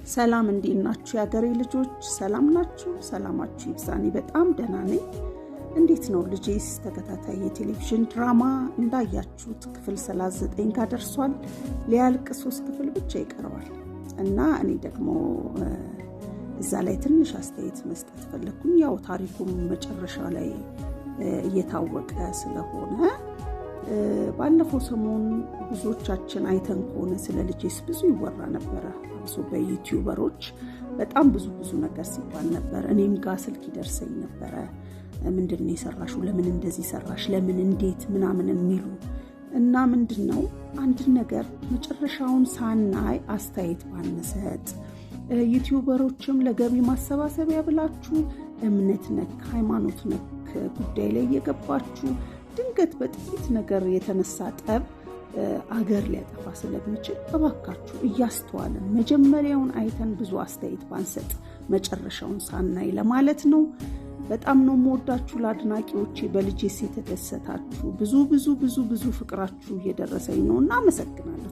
ሰላም፣ እንዴት ናችሁ የሀገሬ ልጆች? ሰላም ናችሁ? ሰላማችሁ ይብዛ። እኔ በጣም ደህና ነኝ። እንዴት ነው ልጄስ? ተከታታይ የቴሌቪዥን ድራማ እንዳያችሁት ክፍል 39 ጋር ደርሷል። ሊያልቅ 3 ክፍል ብቻ ይቀረዋል እና እኔ ደግሞ እዛ ላይ ትንሽ አስተያየት መስጠት ፈለግኩኝ። ያው ታሪኩም መጨረሻ ላይ እየታወቀ ስለሆነ፣ ባለፈው ሰሞን ብዙዎቻችን አይተን ከሆነ ስለ ልጄስ ብዙ ይወራ ነበረ። አብሶ በዩቲዩበሮች በጣም ብዙ ብዙ ነገር ሲባል ነበር። እኔም ጋር ስልክ ይደርሰኝ ነበረ። ምንድን ነው የሰራሽው? ለምን እንደዚህ ሰራሽ? ለምን እንዴት ምናምን የሚሉ። እና ምንድን ነው፣ አንድን ነገር መጨረሻውን ሳናይ አስተያየት ባንሰጥ፣ ዩቲዩበሮችም ለገቢ ማሰባሰቢያ ብላችሁ እምነት ነክ፣ ሃይማኖት ነክ ጉዳይ ላይ እየገባችሁ ድንገት በጥቂት ነገር የተነሳ ጠብ አገር ሊያጠፋ ስለሚችል እባካችሁ እያስተዋልን መጀመሪያውን አይተን ብዙ አስተያየት ባንሰጥ፣ መጨረሻውን ሳናይ ለማለት ነው። በጣም ነው የምወዳችሁ ለአድናቂዎቼ፣ በልጄስ የተደሰታችሁ ብዙ ብዙ ብዙ ብዙ ፍቅራችሁ እየደረሰኝ ነው እና አመሰግናለሁ።